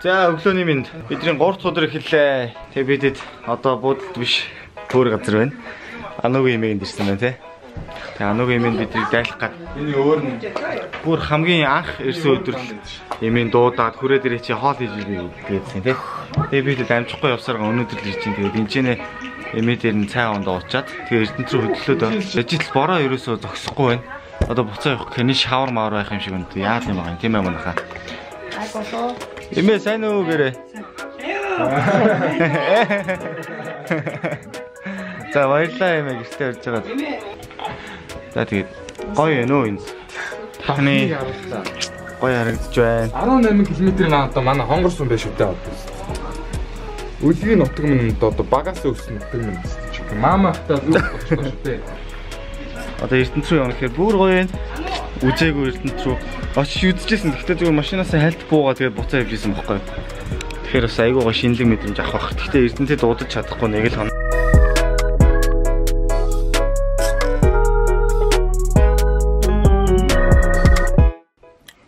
За өглөөний минь бидний 3 дахь өдөр эхэллээ. Тэгээ бидэд одоо буудалд биш өөр газар байна. Анугийн эмээнд ирсэн байна тий. Тэгээ Анугийн эмээнд биднийг дайлах гад. Энэ өөр нь бүр хамгийн анх ирсэн өдөр л эмээн дуудаад хүрээ дээрээ чи хоол хийж ирээ гэдсэн тий. Тэгээ бид л амжихгүй явсаар өнөөдөр л ирж чинь тэгээд энэ ч нэ эмээ дээр нь цай хонд уучаад тэгээ Эрдэнэт рүү хөдлөөд ажил бороо ерөөсөө зогсохгүй байна. Одоо буцаа явах гэхний шавар мавар байх юм шиг байна. Яа юм байгаа юм тийм ээ манайхаа. Эмээ сайн уу гэрээ. За баярлалаа эмээ гэртээ ирж байгаа. За тэгээд гоё юм уу энэ. Тахны гоё харагдаж байна. 18 км наа одоо манай хонгор сум байх шүү дээ. Үлгийн нутаг минь одоо багаас өссөн нутаг минь гэсэн. Мама хатаа зүг болчихлоо шүү дээ. Одоо Эрдэнэт рүү явна гэхээр бүр гоё юм. Үзээгүй Эрдэнэт рүү очиж үзчихсэн. Гэхдээ зүгээр машинаас хальт буугаа тэгээд буцаа явж исэн бохгүй. Тэгэхээр бас айгүй гоё шинэлэг мэдрэмж авах бах. Гэхдээ Эрдэнэтэд дуудаж чадахгүй нэг л хоног.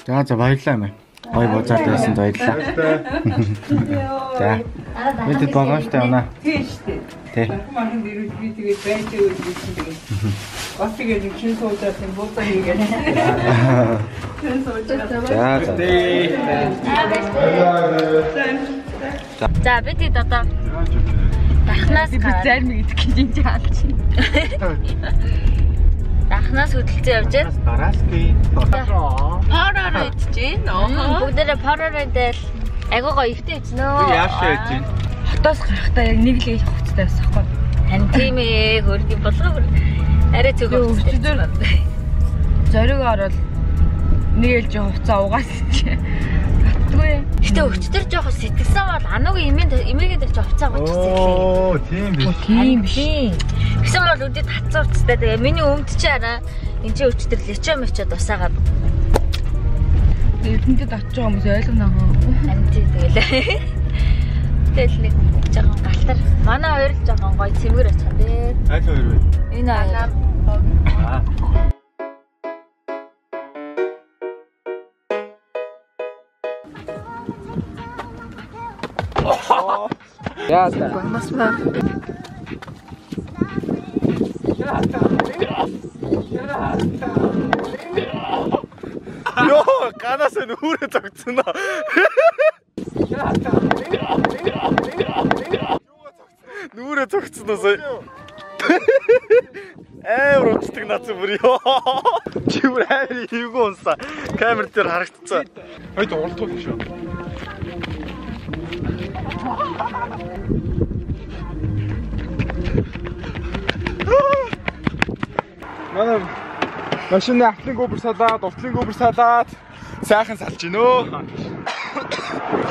За баярлалаа мэ. Гоё буцаад байсан баярлалаа. За. Бид болгоомжтой явна. Тийм шүү дээ. Тэ. Мархан дэрүүл би тэгээд байж өгөөд гэсэн тэгээд. Бас тэгээд нэг чин суужаад юм буцаа хийгээд. Чин суужаад. За за. За бид хэд одоо дахнаас би зарим идэх гэж энэ хаалч. Дахнаас хөдөлцөн явж байна. Дарааски. Параар идэж байна. Бүгдээрээ параар идэл айгуу гоё ихтэй ичнэ. Би яашаа идэж байна. Хотоос гарахдаа яг нэг л хувцастай байсан байхгүй. Харин тийм ээ, хөргийн болгоо бүр арай цөөхөн хувцастай. Зориг орол нэг ээлжийн хувцас угаас чи. Батдгүй. Гэтэ өчтөр жоох сэтгсэн бол Анугийн эмээгийн дээр чи хувцас угаачихсан юм. Оо, тийм биш. Тийм биш. Тэгсэн бол өдөө татсан хувцастай. Тэгээ миний өмд чи арай энэ чи өчтөр лечо мечо дусаагаад. Эрдэнэтэд очиж байгаа хүмүүс ойлгоно аа. Харин тийм тэгэл. Тэгэл нэг жоохон галтар. Манай хоёр л жоохон гоё цэмгэр очих юм бэ. Аль хоёр вэ? Энэ хоёр. Аа. Яа та. Йоо, ганаас нүрээ зогцсон аа. Нүрээ зогцсон уу сая. Амар унцдаг наац бүр ёо. Чи бүр амар эвгүй унсаа. Камер дээр харагдцсан. Хоёд уралдах юм шүү. Манай машины артлын гүбэр салаад, уртлын гүбэр салаад сайхан салж гинөө.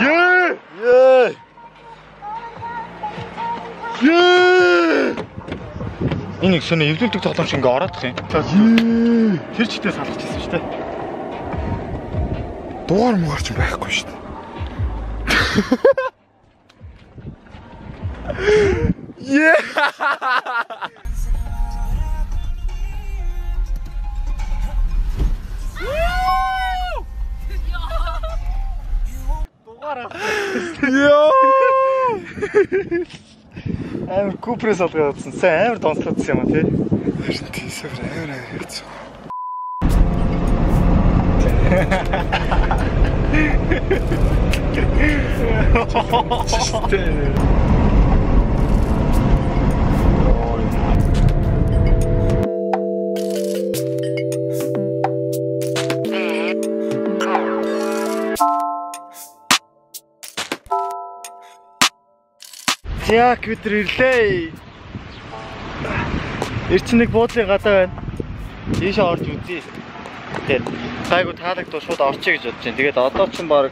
Ее! Ее! Ее! Энэ их сони эвлүүлдэг тоглоом шиг ингээ ороодох юм. Тэр чигтээ салгачихсан шүү дээ. Дугаар муугар ч байхгүй шүү дээ. Ее! Йоо! Амар купрес алгаадсан. Сайн амар донцлоодсон юм а тий. Харин тийсээр амар амар хэцүү. За бид нар ирлээ. Ирчин нэг буудлын гадаа байна. Ийшээ орж үзье. Тэгээд гайгүй таалагдвал шууд орчие гэж бодож байна. Тэгээд одоо ч баг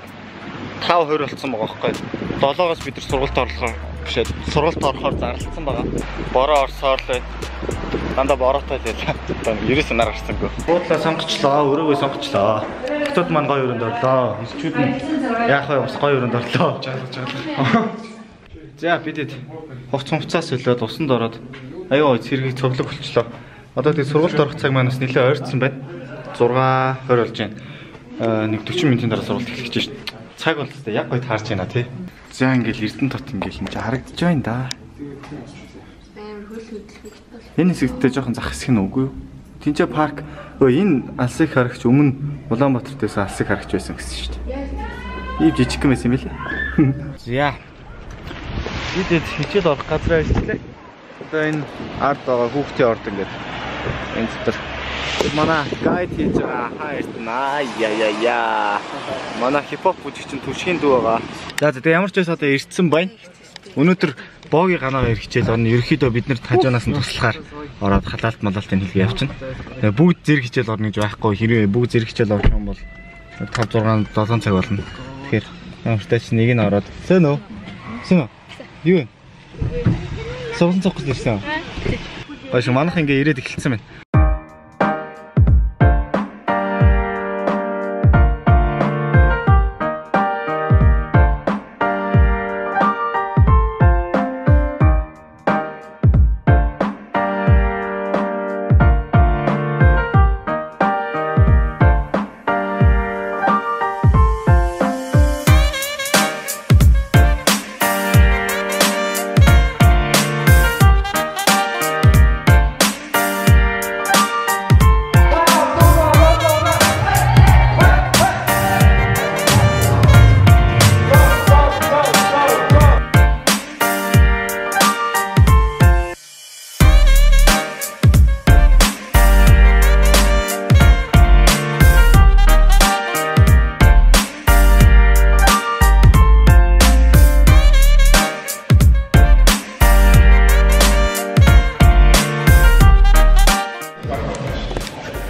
5:20 болцсон байгаа байхгүй. 7-оос бид нар сургуульд орлохоор бишээ сургуульд орохоор зарлцсан байгаа. Бороо орсоор л байна. Дандаа бороотой л байлаа. Одоо ерөөсөө нар гарсангүй. Буудлаа сонгочлоо, өрөөгөө сонгочлоо. Хотод маань гоё өрөөнд орлоо. Ирчүүд нь яах вэ? Бас гоё өрөөнд орлоо. Жалга жалга. За бидэд хувц хувцас солиод усанд ороод аюу цэргийг цоглог болчлоо. Одоо тэг сургуульд орох цаг маань бас нэлээд ойрцсон байна. 6:20 болж байна. Нэг 40 минутын дараа сургуульд эхлэх гэж байна. Цаг бол тест яг гоё таарч байна тий. За ингээл Эрдэнэ тот ингээл энэ харагдаж байна да. Амар хөл хөдөлгөх. Энэ хэсэгтээ жоохон зах хэсэг нь үгүй юу? Тинчээ парк энэ алсыг харагч өмнө Улаанбаатар дээс алсыг харагч байсан гэсэн шүү дээ. Ийм жижиг юм байсан юм билээ. За. Бид хичээл орох газраа ирчихлээ. Одоо энэ ард байгаа хүүхдийн орд ингээд энэ дотор манай гайд хийж байгаа хаа Эрдэнэ аа яа. Манай хипхоп бүжигчин Түшгийн дүү байгаа. За тэгээ ямар ч байсан одоо ирсэн байна. Өнөөдөр Боогийн ганаа хоёр хичээл орно. Ерөнхийдөө бид нар хажуунаас нь туслахаар ороод халаалт малаалтын хэлгээ явчихна. Тэгээ бүгд зэрэг хичээл орно гэж байхгүй. Хэрвээ бүгд зэрэг хичээл орох юм бол 5 6 7 цаг болно. Тэгэхээр ямар ч тач нэг нь ороод. Сэн үү? Сэн үү? Юу вэ? Сурган цогц ирсэн. Гоё шүү. Манайх ингээ ирээд эхэлсэн байна.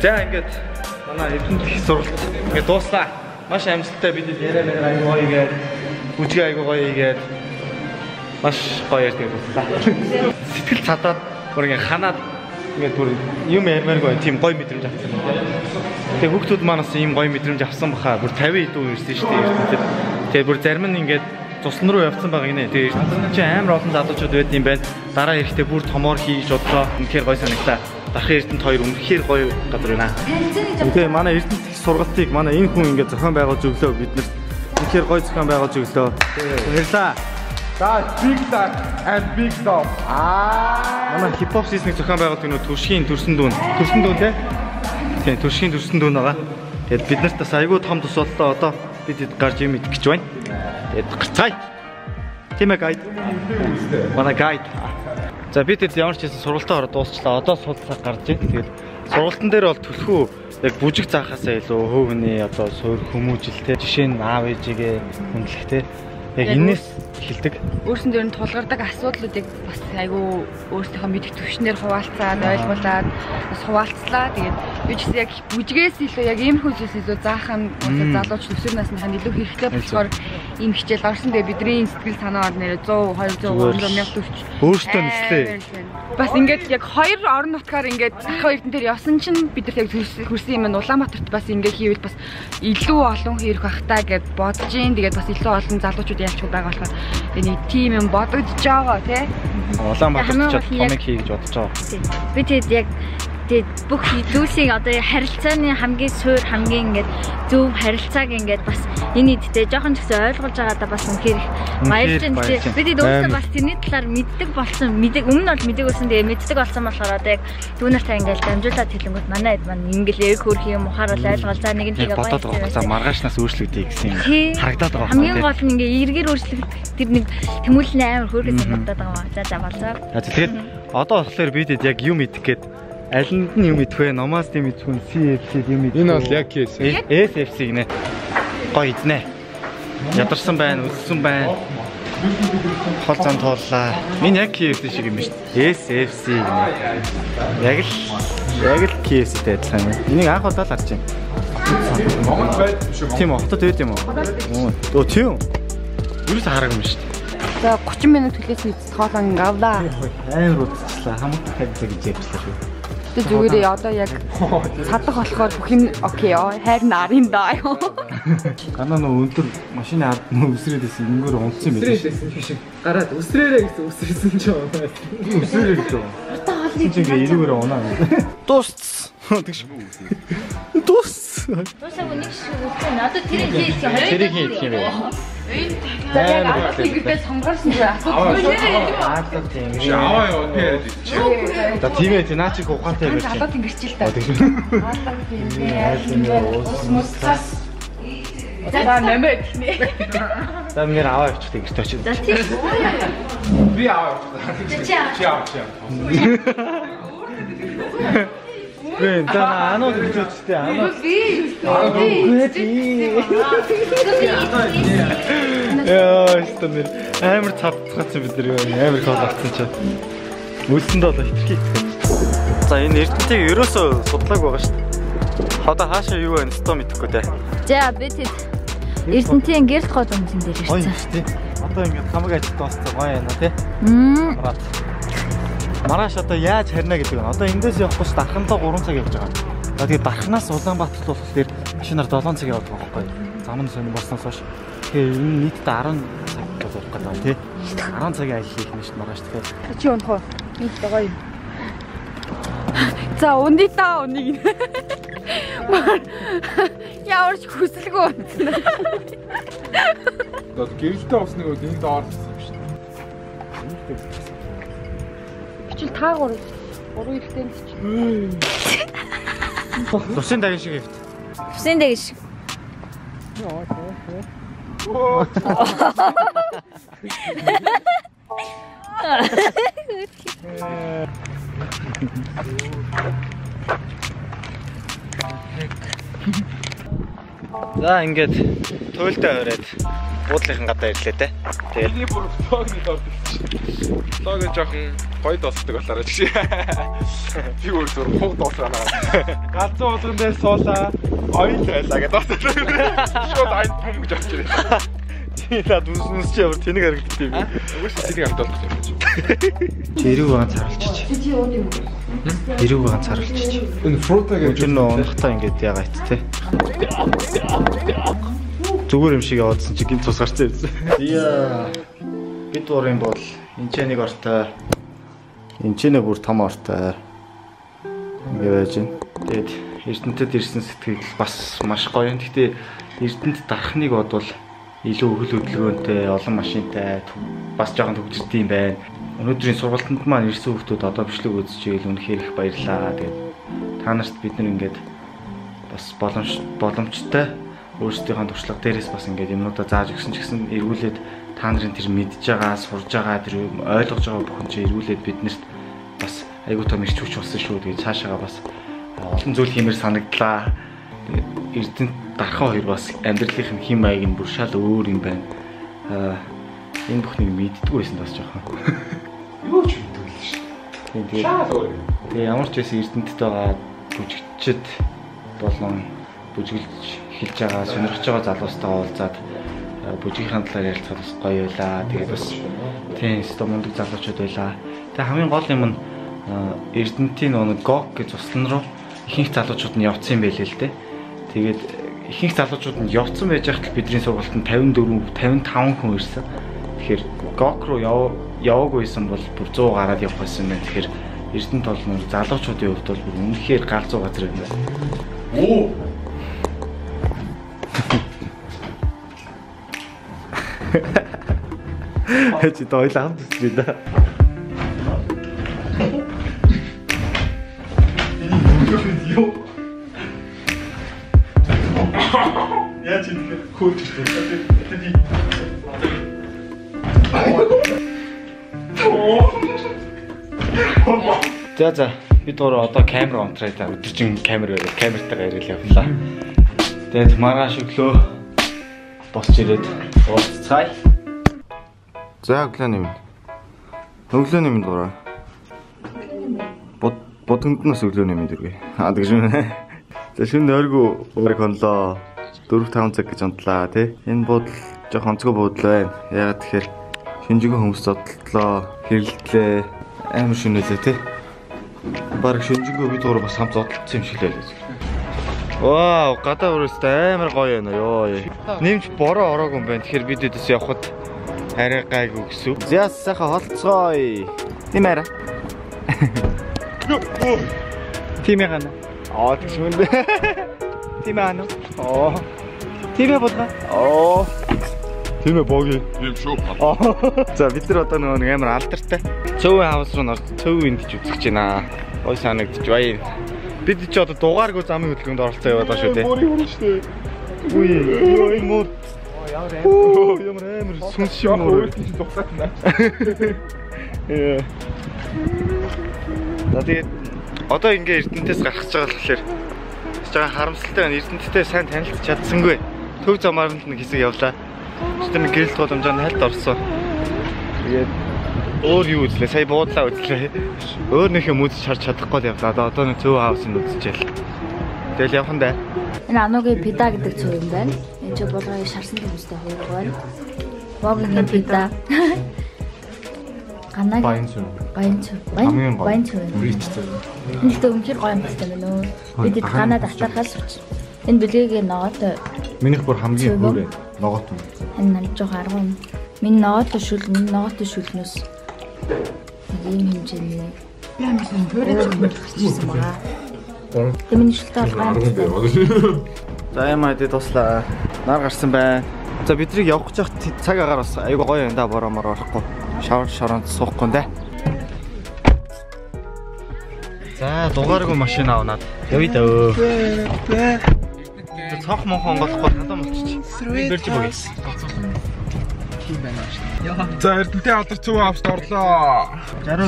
За ингээд манай Эрдэнэт их сургалт ингээд дууслаа. Маш амжилттай бид яриа мэрэ айгуу гоё игээд бүжгээ айгуу гоё игээд маш гоё ярьдаг дууслаа. Сэтгэл цадаад бүр ингээд ханаад ингээд бүр юм ярмааргүй тийм гоё мэдрэмж авсан юм байна. Тэгээ хүүхдүүд маань бас ийм гоё мэдрэмж авсан баха. Бүр 50 хэдэн ирсэн шүү дээ Эрдэнэтэд. Тэгээ бүр зарим нь ингээд цуслан руу явцсан байгаа гинэ. Тэгээ Эрдэнэт чинь амар олон залуучууд байд юм байна. Дараа эрэхтэй бүр томоор хийж бодлоо. Үнэхээр гоё санагдлаа. Дархан Эрдэнэт хоёр үнэхээр гоё газар байна. Тэгээ манай Эрдэнэт их сургалтыг манай энэ хүн ингээд зохион байгуулж өглөө бид нарт үнэхээр гоё зохион байгуулж өглөө. Баярлалаа. За big dog and big dog. Манай хипхоп season-ыг зохион байгуулдаг нөө Түшгийн төрсөн дүүн. Төрсөн дүүн те? Тийм, Түшгийн төрсөн дүүн байгаа. Тэгээд бид нарт бас айгүй том тус боллоо. Одоо бид гарч юм идэх гэж байна. Тэгээд гарцгаая. Тийм ээ гайд. Манай гайд. За бид ямар ч байсан сургалтаа ороод дуусчлаа. Одоо суулцаа гарч ийн. Тэгээд сургалтын дээр бол төлхөө яг бүжиг заахаасаа илүү хөөгний одоо суур хүмүүжил те жишээ нь аав ээжигээ хүндлэх те яг энэс эхэлдэг. Өөрсөн дээр нь тулгардаг асуудлуудыг бас айгүй өөрсдийнхөө мэдих төвшнээр хуваалцаад, ойлгуулад бас хуваалцлаа. Тэгээд юу ч гэсэн яг бүжгээс илүү яг иймэрхүү зүйлс илүү заах нь залууч өсвөр насныхаа илүү хэрэгтэй болохоор ийм хичээл орсон. Тэгээд бидний сэтгэл санаа бол нэрээ 100, 200, 300, 1040 өөртөө нислээ. Бас ингээд яг хоёр орон нутгаар ингээд Дархан Эрдэнэ дээр явсан чинь бид нарт яг хөрсөн юм нь Улаанбаатарт бас ингээд хийвэл бас илүү олон хэрэг бах та гэд бодож ин. Тэгээд бас илүү олон залуучууд ялчгүй байгаа болохоор тэгээ нэг тим юм бодогдож байгаа тий. Улаанбаатарт ч томыг хий гэж бодож байгаа. Би тэгээд яг тэгээд бүх зүйлсийг одоо харилцааны хамгийн суур хамгийн ингээд зөв харилцааг ингээд бас энэ идтэй жоохон ч гэсэн ойлгуулж байгаадаа бас үнэхээр их баярлж байна. Би тэгээд өөрөөсөө бас тэрний талаар мэддэг болсон. Өмнө нь бол мэддэг байсан. Тэгээд мэддэг болсон болохоор одоо яг дүү нартай ингээд дамжуулаад хэлэнгүүт манай эд маань ингээд яг хөрх юм ухааруул ойлгоол. За нэг нь тэгээ гоё. Бодоод байгаа. За маргаашнаас өөрчлөгдөе гэсэн юм харагдаад байгаа. Хамгийн гол нь ингээд эргээр өөрчлөгдөх тэр нэг тэмүүллийн амар хөөрхөс санагдаад байгаа юм. За за болцоо. Тэгээд одоо болохоор бид яг юм идэх гээд алинд нь юм идэх вэ? Номоос юм идэх үү? CFC юм идэх. Энэ бол яг KFC. SFC гинэ. Гоё иднэ. Ядарсан байна, өссөн байна. Хол зам тууллаа. Энэ яг KFC шиг юм биш. SFC гинэ. Яг л KFC-тэй адилхан юм. Энийг анх удаа л харж байна. Монгол байдаг шүү. Тийм үү? Хотод байд юм уу? Өө тийм. Юус хараг юм шүү дээ. За 30 минут төлөөс эцэст хоолоо ингэ авлаа. Амар удацчлаа. Хамт хайцаа гэж ярьчлаа шүү. Тэ зүгээрээ одоо яг цадах болохоор бүх юм окей ёо хайр нарын даа ёо. Ганаа нөө өндөр машины ард нөө өсрээд байсан ингэр унтсан юм байна. Өсрээд байсан биш. Гараад өсрээрээ гэсэн өсрөөсөн ч юм. Өсрээрээ гэж юу. Артаа хоолны чинь ингээ эрүүгээр унаа. Дуусц. Тэгш. Дуусц. Дуусаагүй нэг шиг үлдэн. Одоо тэрийг хийх юм. Тэрийг хийх юм бэ? За яг алга тэнгэрдээ сонгорсон зүгээр асуудал. Алга тэнгэр. Аваа ёо би яриад идчихэ. За тийм ээ наа чи ухаантай байж. Алга тэнгэрч л та. Алга тэнгэр. Ус мус цас. За нэмээ гинэ. За минь аваа явчих тэнгэрт очив. За тийм. Би аваа явчих. Чи аваа. Чи аваа чи аваа. Гэн за ануу гэж үстэй ануу. Би Үгүй ээ. Яа, өстө нэр амар цавцгаасан бид нар амар хол авсан чи. Үлсэнд бол хитрхи хэцүү. За энэ Эрдэнтийг ерөөсөө судлаагүй байгаа шүү дээ. Одоо хаашаа юу байна өстө мэдэхгүй те. За би тэд Эрдэнтийн гэрэл гол өмсөн дээр Гоё ирсэн. юм шүү дээ. Одоо ингээд хамаг ажил дууссан гоё юм уу те. Маргааш одоо яаж харина гэдэг нь. Одоо эндээс явахгүй ш дархандаа 3 цаг явж байгаа. За тэгээд дархнаас Улаанбаатар болох дээр машинаар 7 цаг явдаг байхгүй. Зам нь сонир болсноос хойш. Тэгэхээр энэ нийтдээ 10 цаг болох гэдэг байна тий. 10 цагийн ажил хийх нь ш маргааш тэгэхээр. Чи унах уу? Энд гоё юм. За уны та унийг. Ямар ч хүсэлгүй унтсан. Одоо гэрэлтэй усныг үл энд орсон юм шүү дээ. Бичил та гур. Гурван ихтэй л чи. Тусын дагын шиг хэвт. Тусын дагын шиг. За ингээд туйлдаа өрөөд буудлынхан гадаа ирлээ те. Тэгээд миний бүр vlog-ны доор хэлчих. Vlog нь жоохон гоё дуусдаг болоорой гэж. Би өөр зүр хуг дуусгаа. Галзуу болгон дээр суулаа. Ойл байлаа гэдээ дуусдаг. Шууд айн пум гэж авч ирээ. Чи над үснэс чи ямар тэнэг харагддаг юм бэ? Үгүйс тэнэг харагддаг юм чи. Чи эрүүг ганц харуулчих. Чи ууд юм уу? Эрүүг ганц харуулчих. Энэ фрута гэж Тэр нөө унахтаа ингээд ягаа ит те. Зүгээр юм шиг яваадсан чи гинт цус гарцсан юм. Яа. Бид гурын бол энэ ч нэг ортой. Энэ ч нэг бүр том ортой. Ингээ байж байна. Тэгээд Эрдэнэтэд ирсэн сэтгэл бас маш гоё. Гэхдээ Эрдэнэт дарахныг бодвол илүү хөл хөдөлгөөнтэй, олон машинтай бас жоохон төгжрд юм байна. Өнөөдрийн сургалтанд маань ирсэн хүмүүс одоо бичлэг үзчихвэл үнэхээр их баярлалаа. Тэгээд та нарт бид нар ингээд бас боломжтой өөрсдийнхөө туршлага дээрээс бас ингээд юмнуудаа зааж өгсөн ч гэсэн эргүүлээд та нарын тэр мэдж байгаа, сурж байгаа, тэр ойлгож байгаа бүхэн чинь эргүүлээд биднэрт бас айгүй том ирч хүч болсон шүү. Тэгээд цаашаага бас олон зүйл хиймээр санагдлаа. Тэгээд Эрдэнэт дархан хоёр бас амьдралынх нь хэм маяг нь бүр шал өөр юм байна. Энэ бүхнийг мэддэггүй байсан бас жоохон. Юу ч мэддэг л шүү. Тийм тэгээд. Тэгээ ямар ч байсан Эрдэнэтэд байгаа бүжигчд болон бүжиглж эхэлж байгаа, сонирхож байгаа залуустайгаа уулзаад бүжгийнхаа талаар ярилцахад бас гоё байлаа. Тэгээд бас тийм өстө мундаг залуучууд байлаа. Тэгээ хамгийн гол юм нь Эрдэнэтийн нэг Гок гэж туслан руу ихэнх залуучууд нь явцсан юм байлээ л дээ. Тэгээд ихэнх залуучууд нь явцсан байж байхад л бидний сургалтанд 54, 55 хүн ирсэн. Тэгэхээр Гок руу яваагүй байсан бол бүр 100 гараад явах байсан юм байна. Тэгэхээр Эрдэнэт бол нөр залуучуудын хувьд бол бүр үнэхээр галзуу газар юм байна. Оо. Чи дойл хамт үзлээ да. Юу? Яаж идэх хөөж ирсэн. За за бид гурав одоо камер онтроо та өдөржин камер бариад камертайгаа ирэл явлаа. Тэгээд маргааш өглөө босч ирээд уулзцгаая. За өглөөний мэнд. Өглөөний мэнд гурав. Будганд нь бас өглөөний мэнд өргөе. Аа тэгж юм. За шөнө нойргүй уурыг хонлоо. 4-5 цаг гэж унтлаа тий. Энэ буудал жоох онцгой буудал байна. Яагаад тэгэхээр шинжингэн хүмүүс зодлоо, хэрэлдлээ, амар шөнөлөө тий. Бараг шинжингөө бид гурав бас хамт зодлсон юм шиг л байлаа. Вау, гадаа өрөөстэй амар гоё байна ёо. Нэмж бороо ороогүй юм байна. Тэгэхээр бид эдээс явхад арай гайгүй гэсэн. За сайхан холцгоё. Тийм арай. Тийм яана. Аа тэгш мөн. Тийм ээ Ану. Оо. Тийм ээ Булгаа. Оо. Тийм ээ Боги. Тийм шүү. За бид нар одоо нөгөө нэг амар алдартай Цөөвийн хаус руу орж цөв энд ч үзэж байна. Гой санагдчих баяа. Бид чи одоо дугааргүй замын хөдөлгөөнд оролцоо яваад байгаа шүү дээ. Мөр юм шүү дээ. Үгүй юу энэ мөр. Ямар амар сүнс шиг мөр. Өөр тийш зогсоод байна. За тэгээд одоо ингээ Эрдэнэтээс гарах гэж байгаа болохоор жаахан харамсалтай байна. Эрдэнэттэй сайн танилцж чадсангүй. Төв замаар нь нэг хэсэг явлаа. Тэр нэг гэрэлт гудамжаар хальт орсон. Тэгээд өөр юу үзлээ? Сая буудлаа үзлээ. Өөр нэг юм үзэж харж чадахгүй л явлаа. Одоо нэг Цөв хаусын үзчихэл. Тэгэл явхан даа. Энэ Анугийн пида гэдэг цөв юм байна. Энэ чи Булганы шарсан төмстэй хоёр байна. Богийн пида. Ганаг Баян цөв. Баян цөв. Хамгийн гоё. Баян цөв. Рич цөв. Энэ л үнэхээр гоё амттай байна өө. Бид ганаа татархал сууч. Энэ бэлгээгээ ногоотой. Минийх бүр хамгийн Цөв. хөөрэ ногоот юм. Энэ нам жоох аргу юм. Миний ногоотой шүл, миний ногоотой шүлнөөс нэг ийм хэмжээний. Би амар сайн хөөрэ цөв гарч ирсэн байгаа. Тэгээ миний шүлтэй бол гоё амттай. За юм аа туслаа. Нар гарсан байна. За бидрийг явах гэж явах цаг агаар бас айгуу гоё юм да боромор орохгүй. Шавар шоронд суухгүй нэ. За дугааргүй машин авнаад явъя даа. Цонх монхон онгойлохгүй халуун болчих. Бэрж богино. За Эрдэнэтийн алдар Цөв хауст орлоо.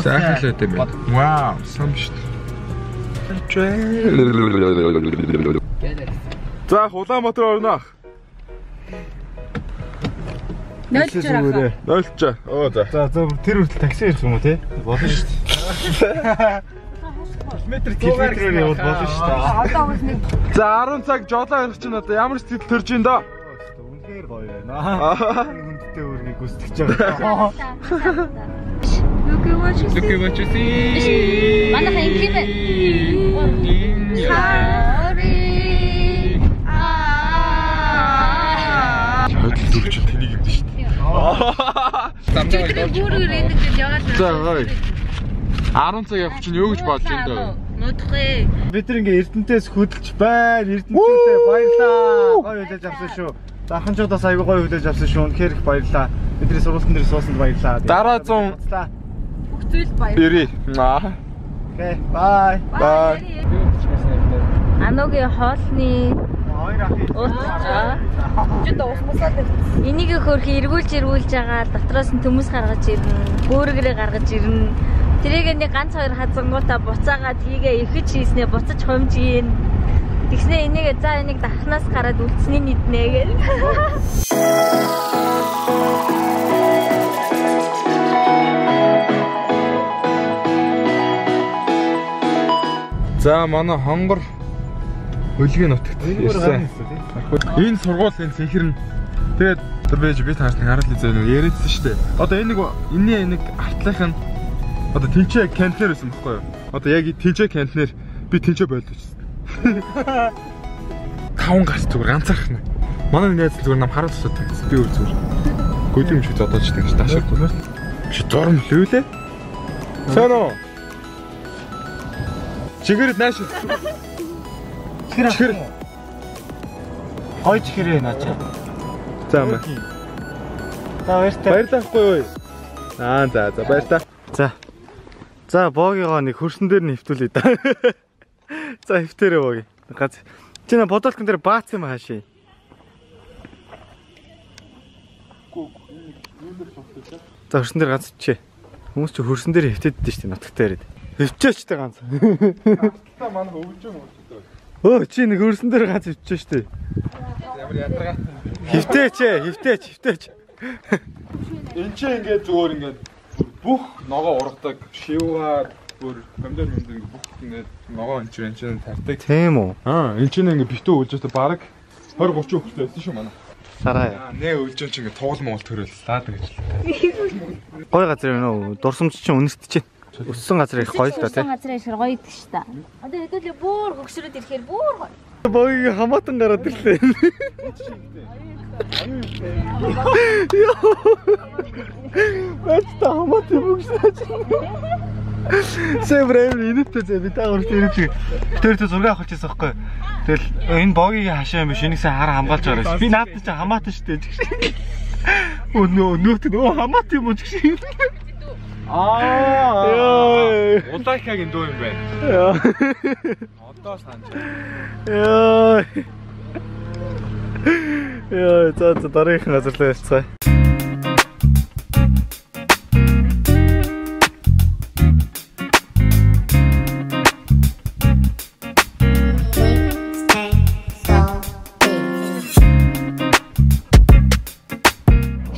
Сайхан л байт юм байна. Вау, сан биш. За Улаанбаатар орно. 0.60. 0.60. Оо за. За за тэр хүртэл такси ирсэн юм уу те? Болно шүү дээ. Километр Километрээр явбал болно шүү дээ. Одоо уус нэг За 10 цаг жолоо ярих чинь одоо ямар сэтгэл төрж ин доо? Үнэхээр гоё байна. Энэ хүндтэй өөргийг гүйцэтгэж байгаа. Look at what you see. Look at what you see. Манайха ингэ юм байна. Sorry. Аа. Хөдөл зүр чинь тэнийг юм шүү дээ. Өдрийн бүргээр энэ гэж яваад За гоё. 10 цаг явах чинь юу гэж бодож ин доо? Нуудахгүй. Бид нар ингээ Эрдэнэтээс хөдөлж байна. Эрдэнэттэй баярлаа. Гоё хүлээж авсан шүү. За аханчуудаас аягүй гоё хүлээж авсан шүү. Үнэхээр их баярлаа. Бидний сургалтын дээр суусанд баярлаа. Дараа 100 Буцлаа. бүх зүйл баяр. 90. Аа. Окей, бай. Бай. Анугийн хоолны Хоёр ахын. ууцгаа. Чи одоо ус мусаад ирсэн. Энийг хөөрхи эргүүлж эргүүлж байгаа дотроос нь төмөс гаргаж ирнэ. Бөөргөрөө гаргаж ирнэ. Тэрийг нэг ганц хоёр хазангуудаа буцаагаад хийгээ ихэж хийснээ буцаж хумж ийн. Тэгснээ энийг за энийг дахнаас гараад үлдсэний нэгнэ гэл. За манай хонгор хөлгийн нутагт ирсэн. Энэ сургууль энэ цэнхэр нь тэгээд одоо би таарч нэг арал зөө нэг яриадсан шүү дээ. Одоо энэ нэг энэний нэг артлынх нь одоо тэнцээ контейнер байсан байхгүй юу? Одоо яг тэнцээ контейнер би тэнцээ болчихсон. Таван гарц зүгээр ганцаархна. Манай найз зүгээр нам хараад тусаад тавьсан. Би өөр зүгээр. Гөлөм шиг зодоож тэгж таашаа. Чи зурм лүүлээ. Сайн уу? Чигээр нааш. Чихэр. Гой чихэрээ наачаа. За маа. За баяртай. Баярлалаа хгүй юу? Аа за за баярлалаа. За. За боогийнхоо нэг хөрсөн дээр нь хэвтүүлээ да. За хэвтээрээ боги. Гац. Чи нэ бодолкон дээр баац юм хаашаа. За хөрсөн дээр ганц чичээ. Хүмүүс чи хөрсөн дээр хэвтээддээ шүү дээ нутагтаа ирээд. Хэвчээч тэ ганц. Та манай өвлжөө мөн. Өө чи нэг хөрсөн дээр ганц хэвчээ шүү дээ. Ямар ядаргаатай. Хэвтээч ээ, хэвтээч, хэвтээч. Энд чи ингээд зүгээр ингээд бүх ногоо ургадаг, шивгаа бүр помидор помидор ингээд бүх ингээд ногоо энэ чинь энэ чинь тардаг. Тийм үү? Аа энэ чинь ингээд битүү өлж байгаа баг 20 30 хөлтэй байсан шүү манай. Сараа. Аа нэ өлжөө чи ингээд тугал монгол төрөл лаад гэж. Гой газар юм уу? Дурсамж чинь үнэрт чинь. Өссөн газар их гоё л да тий. Өссөн газар их гоё идэх ш та. Одоо хэдүүлээ бүр хөгшрөөд ирэхээр бүр гоё. Богийн хамаатан гараад ирлээ. Бач та хамаатан юм гэж. Сэвэр амар инээдтэй зэ би та гурт ирэж. Тэр тэр зураг авах хийсэн байхгүй. Тэгэл энэ богийн хашаа юм биш энийг сайн хар хамгаалж байгаа. Би наадтай чи хамаатай шүү дээ. Өө нөөт нөө хамаатай юм уу гэж. Аа. Улайкагийн дуу юм байна. Одоо санаж. Яа. Яа, за за дараагийнх газар руу явцгаая.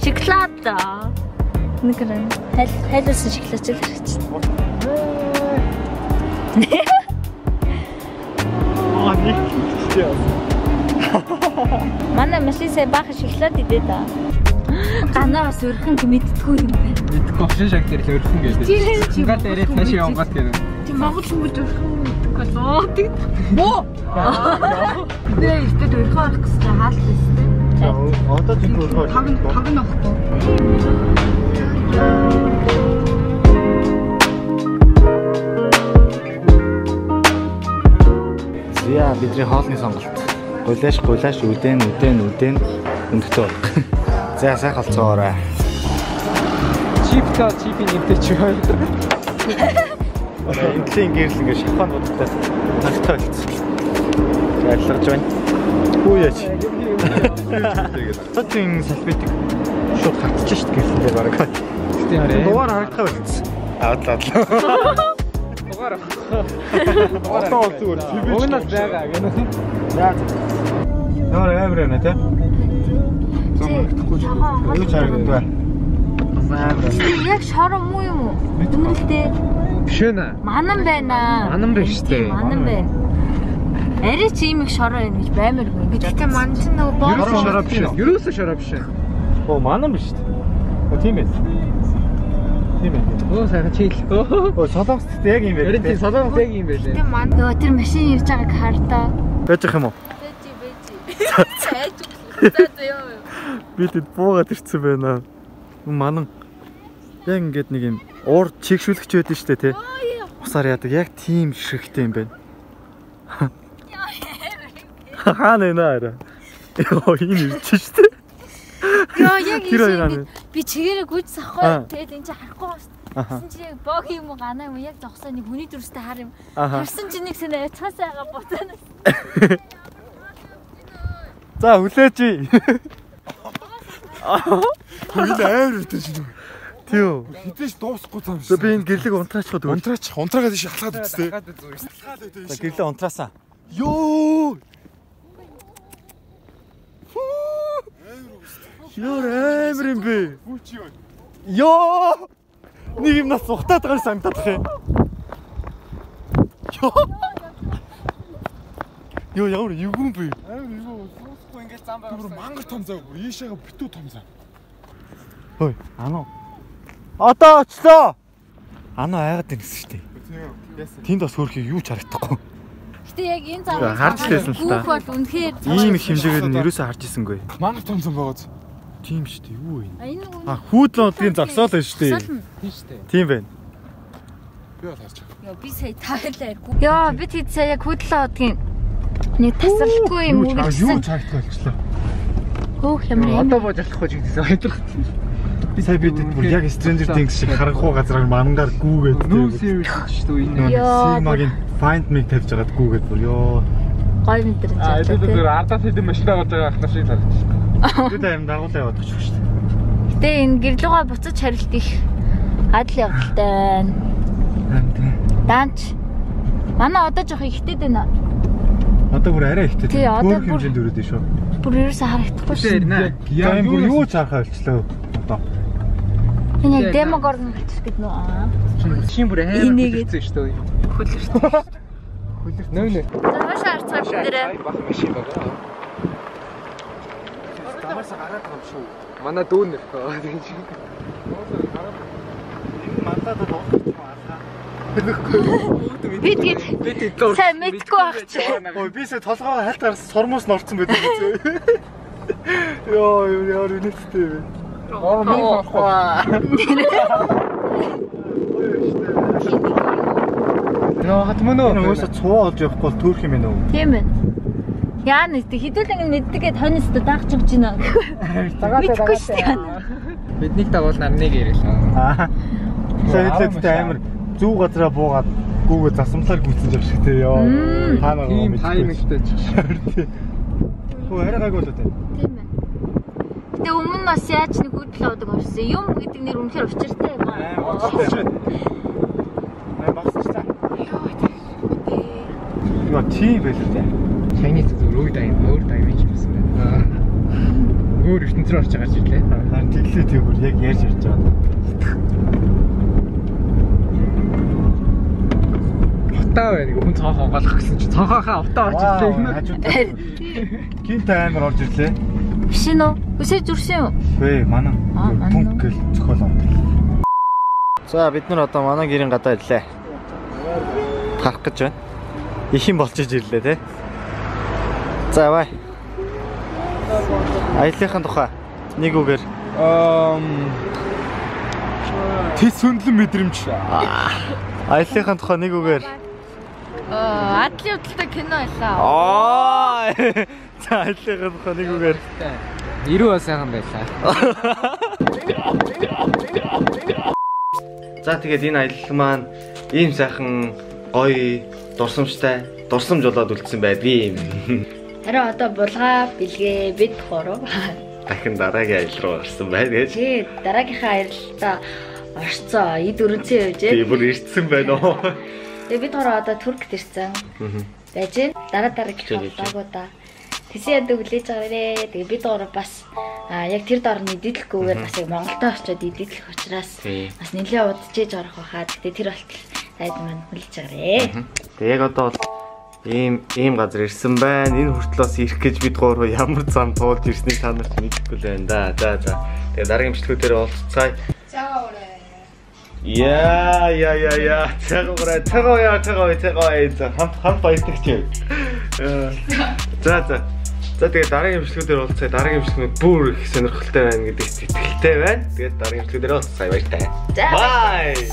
Шоколад. Нэг юм. Хайлуулсан шоколад л харагдчих. Аа нэг хийчихээ. Манай машин сая баахан шоколад идээ да. Ганаа бас өрхөн мэддэггүй юм байна. Мэдгүй хошин шаг дээр л өрхөн гэдэг. Ингаад яриад цаашаа явгаас гэдэг. Тийм Монгол хүмүүс өрхөн мэддэг болоо. Тэг. Боо. Бид нэ ихтэй өрхөн орох гэсэн чинь хаалт байсан тийм. Одоо тийм өрхөн. Таг нь авахгүй. За бидний хоолны сонголт. Гулаш, гулаш, үдэн, үдэн, үдэн өндөгтэй болох. За сайхан олцоорой. Чип та чипийн нэмтэй чи хоёр. Эндлийн гэрэл ингээ шампан будагтай тагтай болцсон. Ялгаж байна. Хүү яач. Цоцын салфетик шууд хатчих шít гэрэлэн дээр бараг. Гэтэ хараа. Дугаар харагдах болцсон. Аадлаа. Дугаар. Одоо бол зүгээр ТV Уг нь бол байгаа гэнэ. За. Ямар амар байна те? Зам харагдахгүй. Юу ч харагддаг. Амар. Яг шороо муу юм уу? Үнэлтэй. Биш ээ наа. Манан байна. Манан биш үү? Манан байна. Арай чи ийм их шороо байна гэж баймаргүй ингэж. Гэтэ ман чинь нөгөө боо Ерөөсөө шороо биш. Ерөөсөө шороо биш. Оо манан биш үү? Тийм ээ. Тийм ээ. Өө сайхан чийл. Оо солонгост яг юм байна. Харин тийм солонгост яг юм байлээ. Гэтэ ман Нөгөө тэр машин ирж байгааг хардаа. Байж ах юм уу? Бэжи бэжи. Айж өглөө. За за ёо. Би тэд буугаад ирсэн байна. Манан яг ингээд нэг юм уур чигшүүлэгч байдэн штэ тий. Усаар яадаг яг тийм ширхтэй юм байна. Хаана нэ арай. Йоо энэ ирж штэ. Йоо яг Тэр ийм би чигээрээ гүйж сахгүй. Тэгээд энэ чи харахгүй байна. Тэгсэн чи яг бог юм уу ганаа юм уу яг зогсоо нэг хүний дүрстэй хар юм. Харсан чи нэг сэнэ яцхаас байгаа буцаанаас. За хүлээч. Энэ амар үтэй чинь. Тийм үү. Хизээч дуусахгүй зам шиг. Би энэ гэрлэг унтраачих уу? Унтраач, унтраагаад иш алхаад үзтээ. За гэрлээ унтраасан. Йоо. Йоо амар юм бэ. Хүч юу? Йоо. Нэг юм нас ухтаад байгаа санагдах юм. Йоо. Йоо ямар эвгүй юм бэ? Амар эвгүй. Дуусахгүй ингээл зам байгаа. Бүр мангар том зав, бүр ийшээгээ битүү том зав. Хөөе, ануу. Одоо очлоо. Ануу айгаад байна гэсэн шүү дээ. Тэнд бас хөөрхий юу ч харагдахгүй. Гэтэ яг энэ зам Харж лээсэн л та. Гүүх бол үнэхээр Ийм их хэмжээгээр нь ерөөсөө харж ирсэнгүй. Мангар том зам байгаа зү. Тийм шүү дээ. Юу вэ? Энэ А хүйдлэн одгийн зогсоол байна шүү дээ. Тийм шүү дээ. Тийм байна. Би бол харж байгаа. Йоо би сая таалаа ярьгүй. Йоо би тэд сая яг хүйдлэн одгийн нэг тасралтгүй юм Юу үргэлжсэн. чагтах болчлаа. Хөөх ямар юм. Одоо бууж болохгүй ч гэдсэн. Баярлах. Би сая би тэд бүр яг Stranger Things шиг харанхуй газраар мангаар гүүгээд. No series шүү дээ энэ. Йоо. Sigma-гийн Find Me тавьж байгаад гүүгээд бүр ёо. Гой мэдрэмж Аа авлаа энэ тий. зүгээр ардаас хэдэн машин дагуулж байгаа ах нар шиг харагдчих. Бид аим дагуулаа яваад очих шүү дээ. Гэтэ энэ гэрлүүгээ буцаж харилт их адал явдалтай байна. Даанч. Манай одоо жоох ихтэй байна. Одоо бүр арай ихтэй. Тий, одоо Хөөх хэмжээнд өрөөд шүү. Бүр ерөөсөө харагдахгүй шүү. Нэ. За энэ бүр юу ч харахаа болчлоо. Одоо. Энэ яг Demogorgon болчих гэдэг нөө. Аа. Шин бүр амар Инээгээд. хөлөрцөн шүү дээ. хөлөрт. Хөлөрт. Нөө нөө. За хаашаа харцгаа бид нэрээ. Бахан машин байгаа. Замаас гараад байгаа юм шүү. Манай дүү нэр. Тийм чи. Энэ мандаад дуусах юм алхаа. Би тэгээд Би тэд сайн мэдгүй байх чи. Ой би сая толгоо хальт гарсан сурмуус нь орцсон байдаг үзээ. Йоо ямар үнэтэй юм бэ. Аа, ми авахгүй. Нөө хат мөн үү? Энэ угаасаа цуваа олж явахгүй бол төөрөх юм байна уу? Тийм ээ. Яа нэг хэдүүлэн ингэ мэддэгээ тоньс та даах ч юм чинь. Мэдхгүй шүү дээ. Биднийг дагуул нарныг ирэлээ. Аа. Сэвэлтэй амар зүү газараа буугаад гүүгээ засамлаар гүйтсэн юм шиг тий ёо. Та нар Тийм таймингтэй ч. Хөө арай гайгүй болоо тий. Тийм ээ. Гэтэ өмнө нь бас яаж нэг хөдөл авдаг болсон. Юм гэдэг нэр үнэхээр учиртай юм аа. Амар багсан ч та. Яа тийм байлээ тий. Чайны зүгээр өөр дайм, өөр дайм юм байсан байна. Өөр ертөнц рүү орж байгаа ч ирлээ. Харин тэглээ тийм бүр яг ярьж ярьж байгаа. Утаа байна. Хүн цонх онгойлгох гэсэн чинь цонхоохоо утаа орж ирлээ. Гинт амар орж ирлээ. Биш үү? Үсээ зүрсэн юу? Үгүй манай пүнк гэл зохиол онт. За бид нар одоо манай гэрийн гадаа ирлээ. Тарах гэж байна. Их юм болчихж ирлээ те. За бай. Аяллахын тухай нэг үгээр Тэс хөндлөн мэдрэмж. Аяллахын тухай нэг үгээр Адлын удалтай кино байлаа. Аа. За аяллахын тухай нэг үгээр. Ирүү бас сайхан байлаа. За тэгээд энэ аялал маань ийм сайхан гоё дурсамжтай дурсамж болоод үлдсэн байдгийг. Харин одоо булгаа бэлгээ бид гурав. Дахин дараагийн аялал руу орсон байна гэж. Тий, дараагийнхаа аялалдаа орцоо. Эд өрөнцөн явж. Тий, бүр ирсэн байна уу. Тэгээ бид гурав одоо Туркт ирсэн. Байж гэн. Дараа дараагийнхаа влогуудаа тэсэн яд өглөөж байгаарэ. Тэгээ бид гурав бас яг тэр дор нь эдэдлэхгүйгээр бас яг Монголдо очиод эдэдлэх учраас бас нэлээд удажээж орох байхаа. Тэгээ тэр болтол тайд маань хүлээж байгаарэ. Тэгээ яг одоо бол ийм газар ирсэн байна. Энэ хүртэл бас ирэх гэж бид гурав ямар зам туулж ирснийг та нарт мэдэхгүй л байна да. За за. Тэгээ дараагийн бичлэгүүдээр уулзцаая. Цагаан ураа. Яа яа яа яа. Цагаан ураа. Цагаан яа цагаан цагаан. За хамт баяртай ч. За за. За тэгээ дараагийн бичлэгүүдээр уулзцаая. Дараагийн бичлэгүүд бүр их сонирхолтой байна гэдэгт итгэлтэй байна. Тэгээд дараагийн бичлэгүүдээр уулзцаая. Баяртай. Bye.